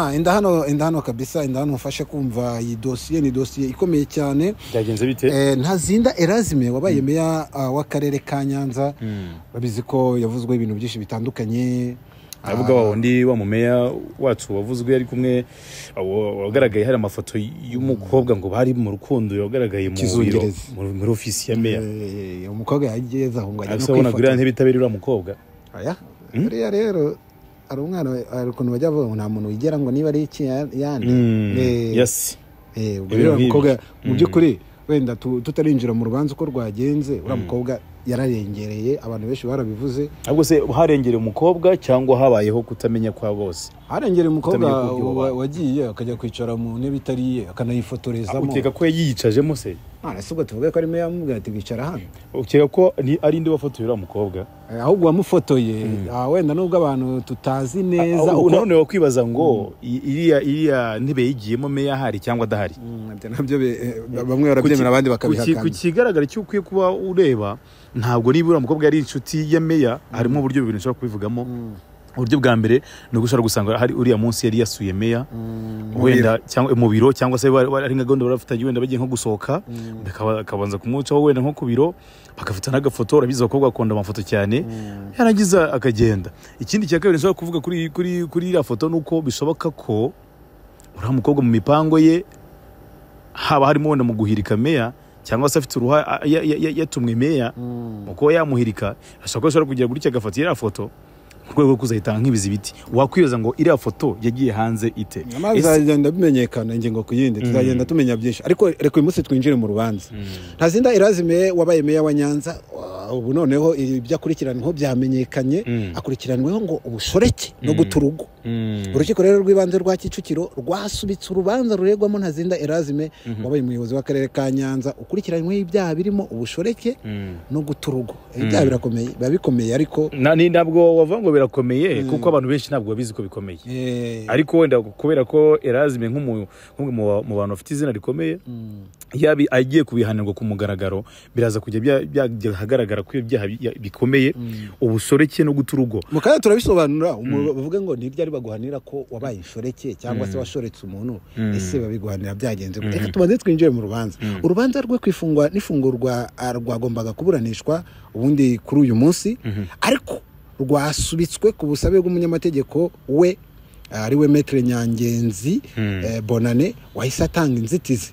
Bwana, enda hano, enda hano kabisa, enda hano ufashe kumva iyi dosiye. Ni dosiye ikomeye cyane. Byagenze bite? Ntazinda Erasme wabaye meya w'akarere ka Nyanza, babizi ko yavuzwe ibintu byinshi bitandukanye. Avuga wa wundi wa mumeya wacu wavuzwe ari kumwe, wagaragaye hari amafoto y'umukobwa ngo bari mu rukundo, yagaragaye mu biro muri ofisi ya meya. Umukobwa yageze aho ngo ajya no kwifotoza. Uriya ntibitabira uriya mukobwa. Oya, uriya rero ari umwana, ari ukuntu bajya bavuga nta muntu wigera ngo niba ari iki yandi. Yes. Uriya mukobwa mu by'ukuri wenda tutarinjira mu rubanza uko rwagenze, uriya mukobwa yararengereye, abantu benshi barabivuze. Ahubwo se harengereye umukobwa cyangwa habayeho kutamenya kwa bose? Harengereye umukobwa wagiye akajya kwicara mu ntebe itari iye akanayifotorezamo. Ukeka ko yiyicajemo se? None se ubwo tuvuge ko ari meya yamubwiye ati bicara hano? Ukeka ko ni ari indi wafotoye uriya mukobwa? Ahubwo wamufotoye wenda nubwo abantu tutazi neza uko. None wakwibaza ngo iriya ntebe yigiyemo meya ahari cyangwa adahari? Nabyo bamwe barabyemera abandi bakabihakana. Ku kigaragara cyo ukwiye kuba ureba, ntabwo niba uriya mukobwa yari inshuti ya meya, harimo uburyo bubiri nshobora kubivugamo. Uburyo bwa mbere ni ugushobora gusanga hari uriya munsi yari yasuye meya wenda cyangwa mu biro, cyangwa se ari nka gahunda barafitanye, wenda bagiye nko gusohoka bakabanza kumwicaho wenda nko ku biro bagafata n'agafoto. Urabizi abakobwa bakunda amafoto cyane, yarangiza akagenda. Ikindi cya kabiri nshobora kuvuga kuri kuri kuri iriya foto ni uko bishoboka ko uriya mukobwa mu mipango ye haba harimo wenda mu guhirika meya, cyangwa se afite uruha yatumwe meya mu kuba yamuhirika, ashobora kugira gutya agafata iriya foto mu rwego rwo kuzahitanga nk'ibizibiti. Wakwibaza ngo iriya foto yagiye hanze ite? Bizagenda bimenyekana ingingo ku yindi, tuzagenda tumenya byinshi. Ariko reka uyu munsi twinjire mu rubanza. Ntazinda Erasme wabaye meya wa Nyanza, ubu noneho ibyo akurikiranweho byamenyekanye. Akurikiranweho ngo ubushoreke no guta urugo. Urukiko rero rw'ibanze rwa Kicukiro rwasubitse urubanza ruregwamo Ntazinda Erasme wabaye umuyobozi w'akarere ka Nyanza, ukurikiranyweho ibyaha birimo ubushoreke no guta urugo. Ibyaha birakomeye, biba bikomeye, ariko ntabwo wavuga ngo birakomeye kuko abantu benshi ntabwo babizi ko bikomeye. Ariko wenda kubera ko Erasme nk'umwe mu bantu bafite izina rikomeye, yabi agiye kubihanirwa ku mugaragaro, biraza kujya byahagaragara ko ibyaha bikomeye, ubushoreke no guta urugo. Mu kanya turabisobanura, bavuge ngo ni ryari baguhanira ko wabaye inshoreke cyangwa se washoretse umuntu, ese babiguhanira byagenze gute? Reka tubanze twinjire mu rubanza. Urubanza rwe kwifungwa n'ifungurwa rwagombaga kuburanishwa ubundi kuri uyu munsi, ariko rwasubitswe ku busabe bw'umunyamategeko we ari we Maître Nyangenzi Bonane, wahise atanga inzitizi.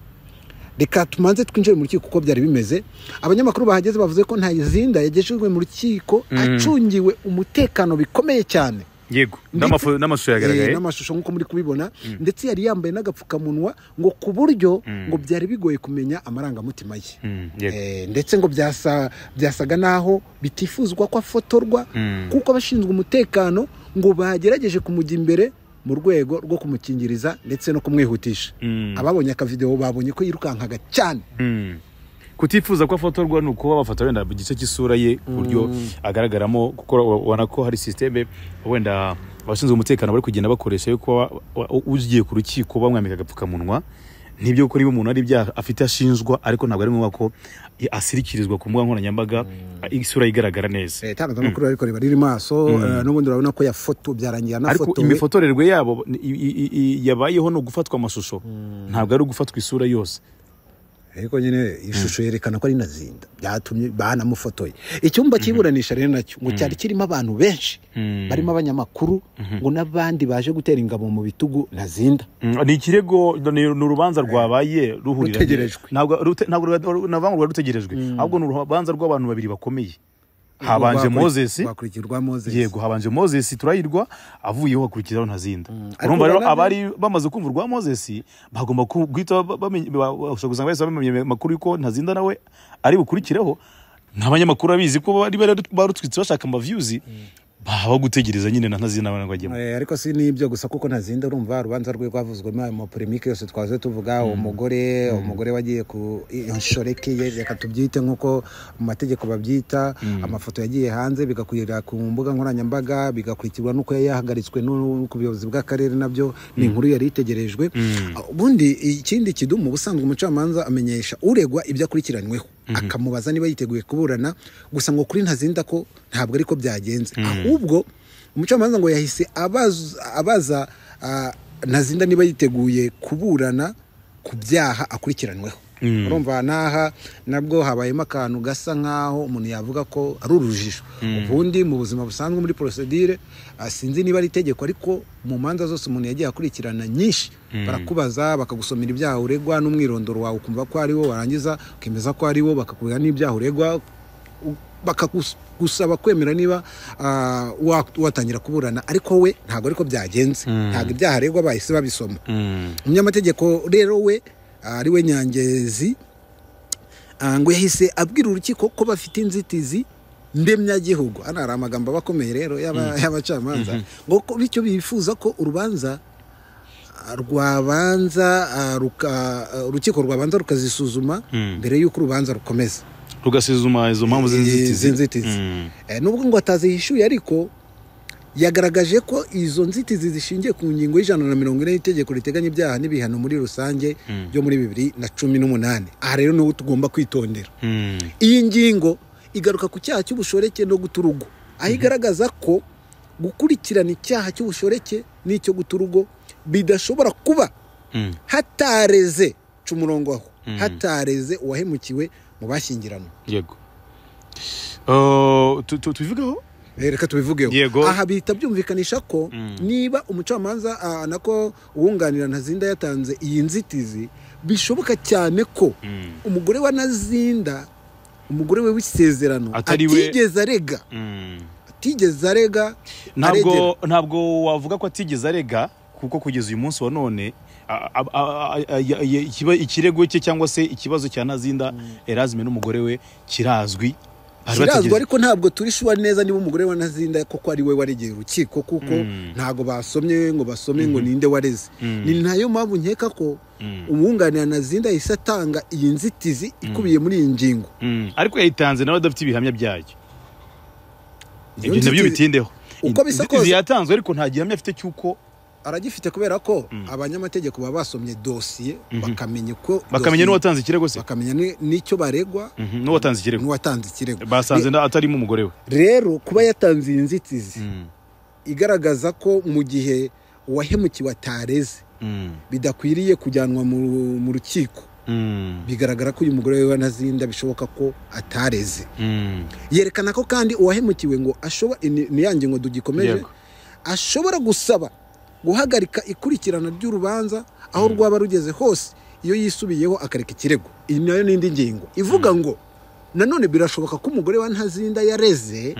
Reka tumanze twinjire mu rukiko uko byari bimeze. Abanyamakuru bahageze bavuze ko Ntazinda yagejejwe mu rukiko acungiwe umutekano bikomeye cyane. Yego, n'amashusho yagaragaye, n'amashusho nkuko muri kubibona, ndetse yari yambaye n'agapfukamunwa ngo ku buryo ngo byari bigoye kumenya amarangamutima ye. Ndetse ngo byasaga naho bitifuzwa ko afotorwa, kuko abashinzwe umutekano ngo bagerageje kumujya imbere mu rwego rwo kumukingiriza ndetse no kumwihutisha. Ababonye akavideo babonye ko yirukankaga cyane. Kutifuza ko afotorwa ni ukuba bafata wenda mu gice cy'isura ye ku buryo agaragaramo, kuko ubona ko hari systeme wenda abashinzwe umutekano bari kugenda bakoresha yo kuba ugiye ku rukiko bamwambika agapfukamunwa. Nibyo ko niba umuntu ari ibyaha afite ashinjwa, ariko ntabwo ari ngombwa ko asirikirizwa ku mbuga nkoranyambaga isura igaragara neza. Itangazamakuru ariko riba riri maso, n'ubundi urabona ko yafoto byarangiye anafotowe. Ariko imifotorerwe yabo yabayeho no gufatwa amashusho, ntabwo ari ugufatwa isura yose. Ariko nyine ishusho yerekana ko ari Ntazinda, byatumye banamufotoye. Icyumba cyiburanisha rero nacyo ngo cyari kirimo abantu benshi, barimo abanyamakuru ngo n'abandi baje gutera ingabo mu bitugu Ntazinda. Ni ikirego, ni urubanza rwabaye ruhuriranye, ntabwo ntabwo rutegerejwe, ahubwo ni urubanza rw'abantu babiri bakomeye. Habanje Moses, yego, habanje Moses Turahirwa, avuyeho hakurikiraho Ntazinda. Urumva rero abari bamaze kumva urwa Moses bagomba guhita bamenye, bashobora gusanga bahise bamenye amakuru yuko Ntazinda nawe ari bukurikireho. N'abanyamakuru abizi ko bari barutwitse bashaka ama views, baba gutegereza nyine na Ntazinda ngo ajyemo. Ariko si nibyo gusa, kuko Ntazinda urumva urubanza rwe rwavuzwemo ayo polemique yose twaze tuvuga. Umugore wagiye ku inshoreke ye, reka tubyite nkuko mu mategeko babyita, amafoto yagiye hanze bigakwira ku mbuga nkoranyambaga, bigakurikirwa nuko yahagaritswe no ku buyobozi bw'akarere, nabyo ni inkuru yari itegerejwe. Ubundi ikindi kidumu, ubusanzwe umucamanza amenyesha uregwa ibyo akurikiranyweho, akamubaza niba yiteguye kuburana. Gusa ngo kuri Ntazinda ko ntabwo ariko byagenze, ahubwo umucamanza ngo yahise abaza Ntazinda niba yiteguye kuburana ku byaha akurikiranweho. Urumva naha nabwo habayemo akantu gasa nkaho umuntu yavuga ko ari urujijo. Ubundi mu buzima busanzwe muri procedure, sinzi niba ari itegeko, ariko mu manza zose umuntu yagiye akurikirana nyinshi, barakubaza bakagusomera ibyaha uregwa n'umwirondoro wawe, ukumva ko ari wo, warangiza ukemeza ko ari wo, bakakubwira n'ibyaha uregwa, bakagusaba kwemera niba watangira kuburana. Ariko we ntabwo ariko byagenze, ntabwo ibyaha aregwa bahise babisoma. Umunyamategeko rero we ari we Nyangezi, ngo yahise abwira urukiko ko bafite inzitizi ndemyagihugu. Hano hari amagambo aba akomeye rero y'abacamanza, ngo bityo bifuza ko urubanza rwabanza urukiko rwabanza rukazisuzuma mbere y'uko urubanza rukomeza, rugasuzuma izo mpamvu z'inzitizi. Nubwo ngo atazihishuye, ariko yagaragaje ko izo nzitizi zishingiye ku ngingo y'140 y'itegeko riteganya ibyaha n'ibihano muri rusange byo muri 2018. Aha rero n'ubu tugomba kwitondera. Iyi ngingo igaruka ku cyaha cy'ubushoreke no guta urugo, aho igaragaza ko gukurikirana icyaha cy'ubushoreke n'icyo guta urugo bidashobora kuba hatareze umurongo aho hatareze uwahemukiwe mu bashyingiranwe. Yego, tubivugeho. Reka tubivugeho. Aha bihita byumvikanisha ko niba umucamanza nako uwunganira Ntazinda yatanze iyi nzitizi, bishoboka cyane ko umugore wa Ntazinda, umugore we w'isezerano, atigeze arega. Atigeze arega. Ntabwo wavuga ko atigeze arega, kuko kugeza uyu munsi wa none ikirego cye cyangwa se ikibazo cya Ntazinda Erasme n'umugore we kirazwi. Kirazwi, ariko ntabwo turi sure neza niba umugore wa Ntazinda koko ari we waregeye urukiko, kuko ntabwo basomye ngo basome ngo ninde wareze. Ni nayo mpamvu nkeka ko umwunganira Ntazinda yahise atanga iyi nzitizi ikubiye muri iyi ngingo. Ariko yayitanze nawe adafite ibihamya byayo. Ibyo nabyo bitindeho. Uko bisa kose yatanzwe, ariko nta gihamya afite cy'uko aragifite, kubera ko abanyamategeko baba basomye dosiye bakamenya ko bakamenya n'uwatanze ikirego se, bakamenya n'icyo baregwa n'uwatanze ikirego, n'uwatanze ikirego basanze atarimo umugore we. Rero kuba yatanze iyi nzitizi igaragaza ko mu gihe uwahemukiwe atareze bidakwiriye kujyanwa mu rukiko, bigaragara ko uyu mugore we wa Ntazinda bishoboka ko atareze. Yerekana ko kandi uwahemukiwe ngo ashobora, ni yanjye ngo dugikomeje, ashobora gusaba guhagarika ikurikirana ry'urubanza aho rwaba rugeze hose iyo yisubiyeho akareka ikirego. Iyi nayo n'indi ngingo ivuga ngo nanone birashoboka ko umugore wa Ntazinda yareze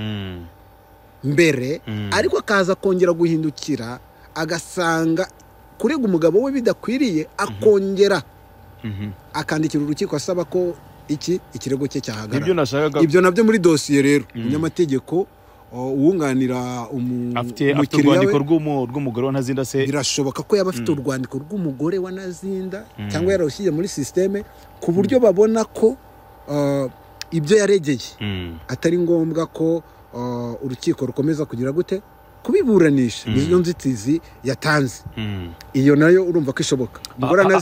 mbere, ariko akaza kongera guhindukira agasanga kurega umugabo we bidakwiriye, akongera akandikira urukiko asaba ko ikirego cye cyahagarara. Ibyo nabyo muri dosiye rero umunyamategeko uwunganira afite urwandiko rw'umugore wa Ntazinda se, birashoboka ko yaba afite urwandiko rw'umugore wa Ntazinda cyangwa yararushyize muri systeme, ku buryo babona ko ibyo yaregeye atari ngombwa ko urukiko rukomeza kugira gute kubiburanisha. Nizo nzitizi yatanze. Iyo nayo urumva ko ishoboka.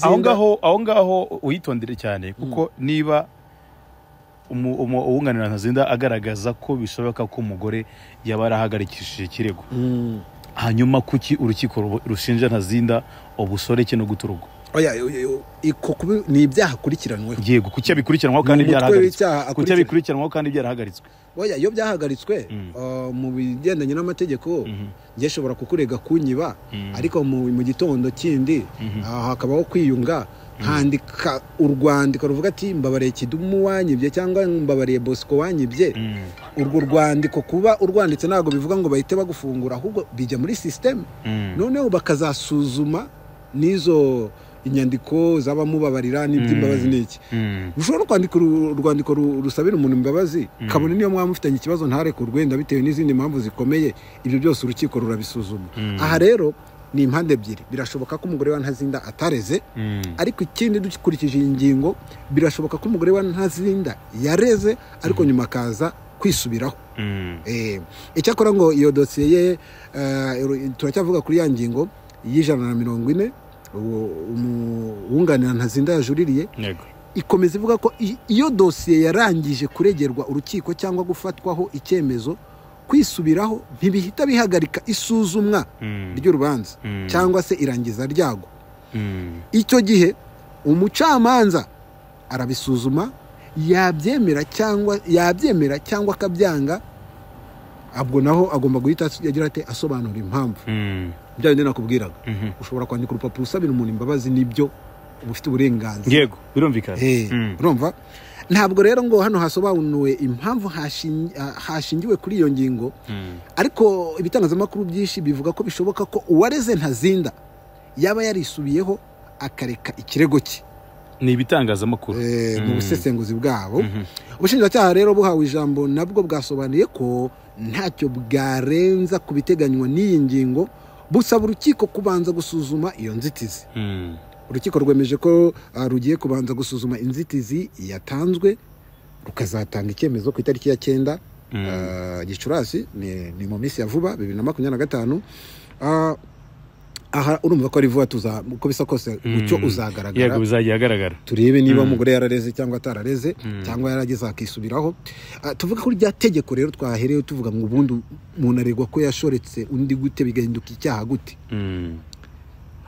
Aho ngaho uyitondere cyane, kuko niba uwunganira Ntazinda agaragaza ko bishoboka ko umugore yaba yarahagarikishije ikirego, hanyuma kuki urukiko rushinja Ntazinda ubushoreke no guta urugo? Oya, ni ibyaha akurikiranweho. Yego, kuki abikurikiranwaho kandi byarahagaritswe? Kuki abikurikiranwaho kandi byarahagaritswe? Oya, iyo byahagaritswe mu bigendanye n'amategeko, njye shobora kukurega kunyiba, ariko mu gitondo kindi hakabaho kwiyunga, handika urwandiko ruvuga ati mbabariye Kidumu wanyibye cyangwa mbabariye Bosco wanyibye. Urwo rwandiko kuba urwanditse ntabwo bivuga ngo bahite bagufungura, ahubwo bijya muri system, noneho bakazasuzuma n'izo inyandiko z'abamubabarira n'iby'imbabazi n'iki. Ushobora kwandika urwandiko rusabira umuntu imbabazi, kabone niyo mwaba mufitanye ikibazo ntarekurwe wenda bitewe n'izindi mpamvu zikomeye, ibyo byose urukiko rurabisuzuma. Aha rero ni impande ebyiri, birashoboka ko umugore wa Ntazinda atareze, ariko ikindi dukurikije iyi ngingo birashoboka ko umugore wa Ntazinda yareze ariko nyuma akaza kwisubiraho. Icyakora ngo iyo dosiye ye, turacyavuga kuri ya ngingo y'140 uwunganira Ntazinda yajuririye, ikomeza ivuga ko iyo dosiye yarangije kuregerwa urukiko cyangwa gufatwaho icyemezo Kwisubiraho ntibihita bihagarika isuzumwa ry'urubanza cyangwa se irangiza ryago. Icyo gihe umucamanza arabisuzuma, yabyemera cyangwa akabyanga. Abwo naho agomba guhita yagira ate asobanura impamvu. Bya bindi nakubwiraga, ushobora kwandika urupapuro usabira umuntu imbabazi, nibyo uba ufite uburenganzira. Yego, birumvikana. Urumva ntabwo rero ngo hano hasobanuwe impamvu hashingiwe kuri iyo ngingo, ariko ibitangazamakuru byinshi bivuga ko bishoboka ko uwareze Ntazinda yaba yarisubiyeho akareka ikirego cye. Ni ibitangazamakuru mu busesenguzi bwabo. Ubushinjacyaha rero buhawe ijambo nabwo bwasobanuye ko ntacyo bwarenza ku biteganywa n'iyi ngingo, busaba urukiko kubanza gusuzuma iyo nzitizi. Urukiko rwemeje ko rugiye kubanza gusuzuma inzitizi yatanzwe, rukazatanga icyemezo ku itariki ya 9 Gicurasi, ni mu minsi ya vuba 2025. Aha urumva ko ari vuba, tuza uko bisa kose mucyo uzagaragara. Yego, bizajya agaragara, turebe niba umugore yarareze cyangwa atarareze, cyangwa yarageze akisubiraho. Tuvuga ko rya tegeko rero twahereye tuvuga ngo ubundi umuntu aregwa ko yashoretse undi gute, bigahinduka icyaha gute.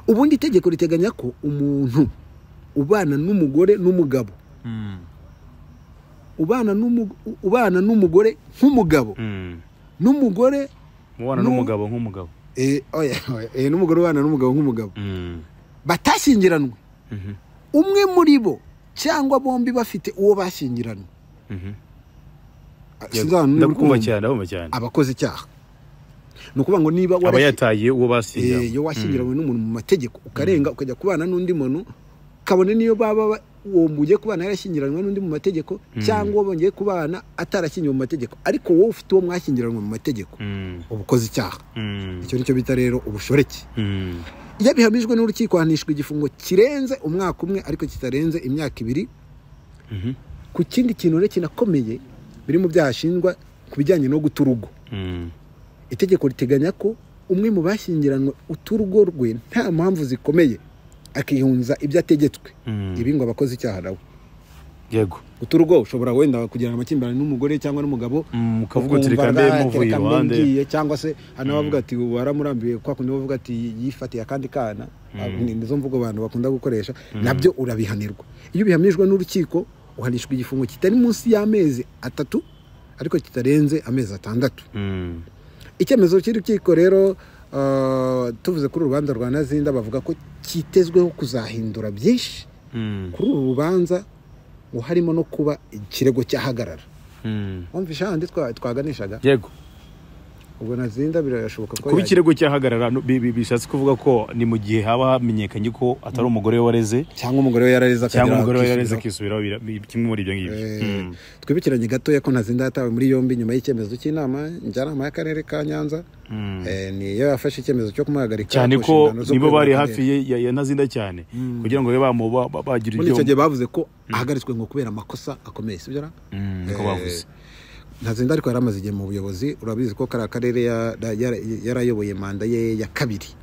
Ubundi itegeko riteganya ko umuntu ubana n'umugore n'umugabo, ubana n'umugore nk'umugabo, n'umugore ubana n'umugabo nk'umugabo, n'umugore ubana n'umugabo nk'umugabo, batashyingiranwe, umwe muri bo cyangwa bombi bafite uwo bashyingiranwe, ndakumva cyane, abakoze icyaha. Ni ukuvuga ngo niba aba yataye uwo bashyingiranwe, iyo washyingiranywe n'umuntu mu mategeko ukarenga ukajya kubana n'undi muntu, kabone niyo baba uwo mugiye kubana yarashyingiranywe n'undi mu mategeko, cyangwa uwo bongeye kubana atarashyingiwe mu mategeko, ariko wowe ufite uwo mwashyingiranywe mu mategeko, uba ukoze icyaha. Icyo nicyo bita rero ubushoreke. Iyo bihamijwe n'urukiko ahanishwa igifungo kirenze umwaka umwe ariko kitarenze imyaka 2. Ku kindi kintu rero kinakomeye biri mu byaha ashinjwa ku bijyanye no guta urugo, itegeko riteganya ko umwe mu bashyingiranywe uta urugo rwe nta mpamvu zikomeye akihunza ibyo ategetswe, ibi ngo abakoze icyaha nawe. Yego, guta urugo ushobora wenda kugirana amakimbirane n'umugore cyangwa n'umugabo, ukavuga uti reka mbe muvuye iruhande, cyangwa se hano bavuga ati waramurambiwe, kwa kundi bavuga ati yifatiye akandi kana, nizo mvugo abantu bakunda gukoresha, nabyo urabihanirwa. Iyo bihamijwe n'urukiko uhanishwa igifungo kitari munsi y'amezi 3 ariko kitarenze amezi 6. Icyemezo cy'urukiko rero tuvuze kuri urubanza rwa Ntazinda, bavuga ko kitezweho kuzahindura byinshi kuri uru rubanza, ngo harimo no kuba ikirego cyahagarara. Wumvisha handi twaganishaga. Yego, ubwo Ntazinda birashoboka ko kuba ikirego cyahagarara bishatse kuvuga ko ni mu gihe haba hamenyekanye ko atari umugore we wareze, cyangwa umugore we yarareze akisubiraho, kimwe muri ibyo ngibyo. Twibukiranye gatoya ko Ntazinda yatawe muri yombi nyuma y'icyemezo cy'inama njyanama y'akarere ka Nyanza. Niyo yafashe icyemezo cyo kumuhagarika, cyane ko nibo bari hafi ya Ntazinda cyane, kugira ngo babe bagira ibyo. Muri icyo gihe bavuze ko ahagaritswe ngo kubera amakosa akomeye, sibyo ra? Niko bavuze. Ntazinda ariko yaramaze igihe mu buyobozi, urabizi ko kariya karere yarayoboye manda ye ya 2.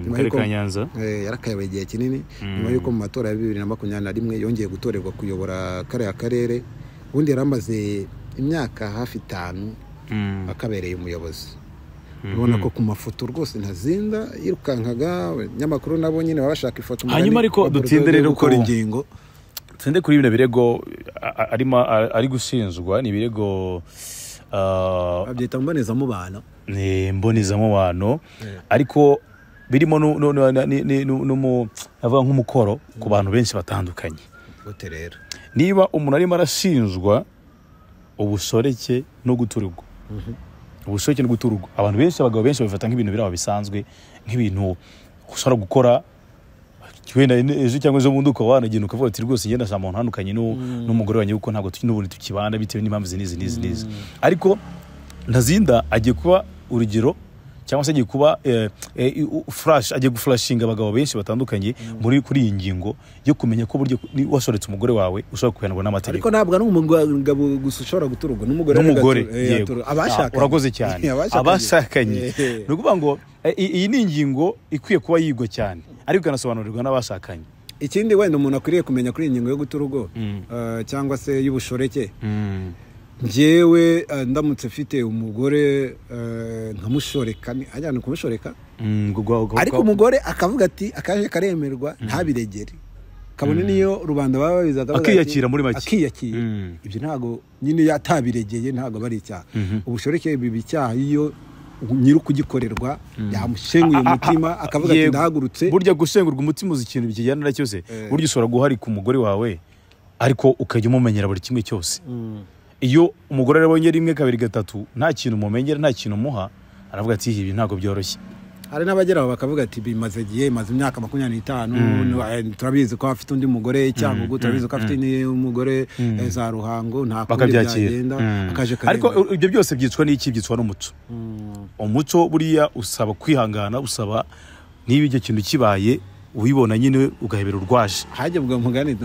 Nyuma y'uko Nyanza yarakayoboye igihe kinini, nyuma y'uko mu matora ya 2021 yongeye gutorerwa kuyobora kariya karere. Ubundi yaramaze imyaka hafi 5 akabereye umuyobozi. Ubona ko ku mafoto rwose Ntazinda yirukankaga, abanyamakuru nabo nyine babashaka ifoto. Hanyuma ariko dutinde rero gukora ingingo, tende kuri bino birego arimo ari gushinjwa, ni ibirego babyita mbonezamubano, ni mbonezamubano, ariko birimo navuga nk'umukoro ku bantu benshi batandukanye. Gute rero niba umuntu arimo arashinjwa ubushoreke no guta urugo, ubushoreke no guta urugo, abantu benshi, abagabo benshi babifata nk'ibintu birabo bisanzwe, nk'ibintu ushobora gukora wenda ejo cyangwa ejo bundi ukaba wanagenda ukavuga ati rwose ngenda ndashaka umuntu utandukanye n'umugore wanjye kuko ntabwo n'ubundi tukibana bitewe n'impamvu izi n'izi n'izi n'izi. Ariko Ntazinda agiye kuba urugero, cyangwa se agiye kuba flash, agiye guflashinga abagabo benshi batandukanye muri kuri iyi ngingo yo kumenya ko buryo washoretse umugore wawe ushobora kubihanirwa n'amategeko. Ariko ntabwo ari umugabo gusa ushobora guta urugo, n'umugore abashakanye. Urakoze cyane, abashakanye. Ni ukuvuga ngo iyi ni ingingo ikwiye kuba yigwa cyane, ariko ikanasobanurirwa n'abashakanye. Ikindi wenda umuntu akwiriye kumenya kuri iyi ngingo yo guta urugo cyangwa se y'ubushoreke, Njyewe ndamutse mfite umugore nkamushoreka, ajyana kumushoreka, ariko umugore akavuga ati akaje karemerwa ntabiregere, kabone niyo rubanda baba babizi, akiyakira muri make, akiyakira. Ibyo ntago nyine yatabiregeye, ntago bari icyaha. Ubushoreke biba icyaha iyo nyiri kugikorerwa yamushenguye umutima akavuga ati ndahagurutse. Burya gushengurwa umutima uzi ikintu bikijyana na cyose. Burya ushobora guharika umugore wawe ariko ukajya umumenyera buri kimwe cyose. Iyo umugore arabonye rimwe kabiri gatatu nta kintu umumenyera, nta kintu umuha, aravuga ati ibi ntago byoroshye. Hari n'abageraho bakavuga ati bimaze igihe, maze imyaka 25, turabizi ko afite undi mugore Cyangugu, turabizi ko afite umugore za Ruhango, nta kundi byagenda, akaje karemera. Ariko ibyo byose byicwa n'iki? Byicwa n'umuco. Umuco buriya usaba kwihangana, usaba niba icyo kintu kibaye ubibona nyine ugahebera urwaje. Hajya bwa mugani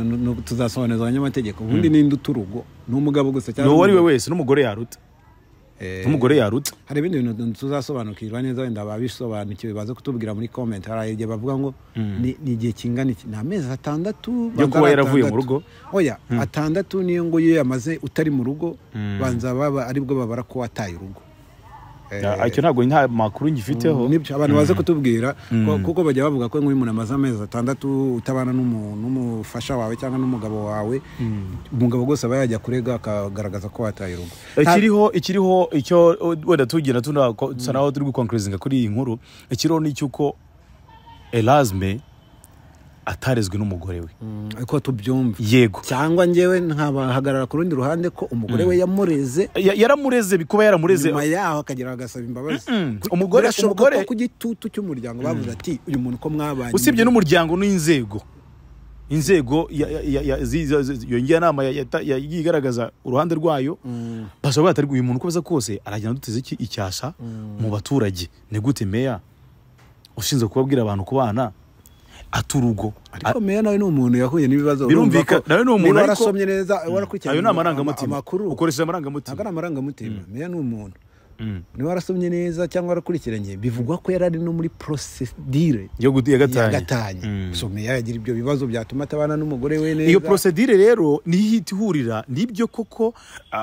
tuzasobanuza abanyamategeko, ubundi ninde uturugo? Ni umugabo gusa cyangwa uwo ari we wese? N'umugore yaruta. N'umugore yaruta. Hari ibindi bintu tuzasobanukirwa neza, wenda ababisobanukiwe baze kutubwira muri comment. Hari igihe bavuga ngo ni igihe kingana iki, ni amezi 6 yo kuba yaravuye mu rugo. Oya, 6 niyo ngo iyo yamaze utari mu rugo, banza baba aribwo babara ko wataye urugo. Icyo ntabwo nta makuru ngifiteho. Nibyo abantu baze kutubwira, kuko bajya bavuga ko nk'uyu muntu amaze amezi 6 utabana n'umufasha wawe cyangwa n'umugabo wawe, umugabo rwose aba yajya kurega akagaragaza ko wataye urugo. Ikiriho icyo wenda tugira tusa naho turi gukonkurizinga kuri iyi nkuru, ikiriho ni cy'uko Erasme atarezwe n'umugore we. Ariko tubyumva. Yego. Cyangwa njyewe nkabahagarara ku rundi ruhande ko umugore we yamureze. Yaramureze, bikuba yaramureze. Nyuma yaho akagira agasaba imbabazi. Umugore ku gitutu cy'umuryango bavuze ati uyu muntu ko mwabanye. Usibye n'umuryango n'inzego. Inzego yongeye nama yigaragaza uruhande rwayo. Bashobora batari uyu muntu ko baza kose aragenda duteze iki icyasha mu baturage. Ni gute meya ushinzwe kubabwira abantu kubana aturugo? Ariko meya nawe ni umuntu yahuye n'ibibazo, birumvika nawe ni umuntu, ariko warasomye neza, warakurikiranye. Ayo ni amarangamutima, ukoresheje amarangamutima. Ntabwo ari amarangamutima, meya ni umuntu niba warasomye neza cyangwa warakurikiranye, bivugwa ko yari ari no muri procedure yo gatanya. So meya yagira ibyo bibazo byatuma atabana n'umugore we neza. Iyo procedure rero niho ihurira nibyo koko.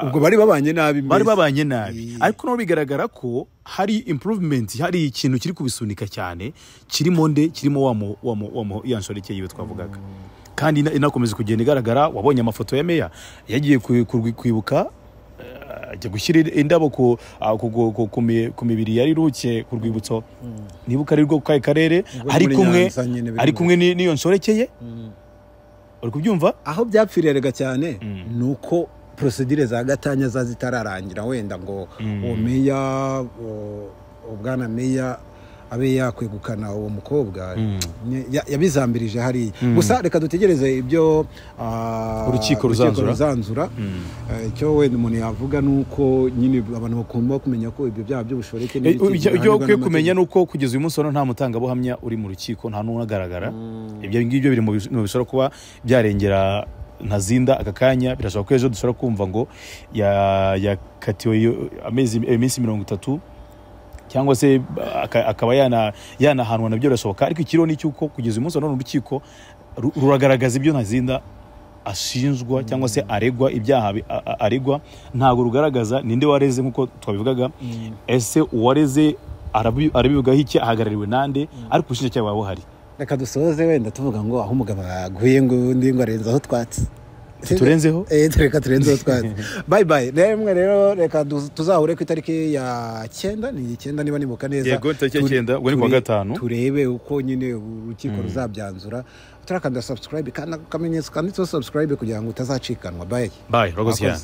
Ubwo bari babanye nabi, bari babanye nabi, ariko no bigaragara ko hari improvement, hari ikintu kiri kubisunika cyane, kirimo nde, kirimo wa yanshoreke yiwe twavugaga. Kandi inakomeza kugenda igaragara. Wabonye amafoto ya meya yagiye kwibuka, ajya gushyira indabo ku mibiri yari iruhukiye ku rwibutso, nibuka ari rwo kaye karere, ari kumwe n'iyo nsorekeye. Uri kubyumva? Aho byapfiriye rega cyane nuko procedure za gatanya za zitararangira, wenda ngo uwo meya, ubwana meya abe yakwegukana uwo mukobwa, yabizambirije hariya. Gusa reka dutegereze ibyo urukiko ruzanzura. Icyo wenda umuntu yavuga nuko nyine abantu bagomba kumenya ko ibyo byaha by'ubushoreke n'ibiki. Ibyo ukwiye kumenya nuko kugeza uyu munsi nta mutangabuhamya uri mu rukiko, nta n'umwe agaragara. Ibyo ngibyo biri mu bishobora kuba byarengera Ntazinda aka kanya. Birashoboka ko ejo dushobora kumva ngo yakatiwe amezi iminsi 30 cyangwa se akaba yanahanwa, nabyo birashoboka. Ariko ikiriho ni cy'uko kugeza uyu munsi none urukiko ruragaragaza ibyo Ntazinda ashinjwa cyangwa se aregwa, ibyaha aregwa. Ntabwo rugaragaza ninde wareze nk'uko twabivugaga. Ese uwareze arabivugaho iki, ahagarariwe nande? Ariko ubushinjacyaha buba buhari. Reka dusoze wenda tuvuga ngo aho umugabo aguye ngo undi ngo arenzaho twatsi. Turenzeho? Reka turenzeho twatsi. Bye bye. Remwe rero reka tuzahure ku itariki ya 9, ni 9 niba nibuka neza. Yego, tariki ya 9, ubwo ni kuwa gatanu. Turebe uko nyine urukiko ruzabyanzura. Turakanda subscribe kandi akamenyetso kanditseho subscribe kugira ngo utazacikanwa. Bye. Bye, rogozi cyane.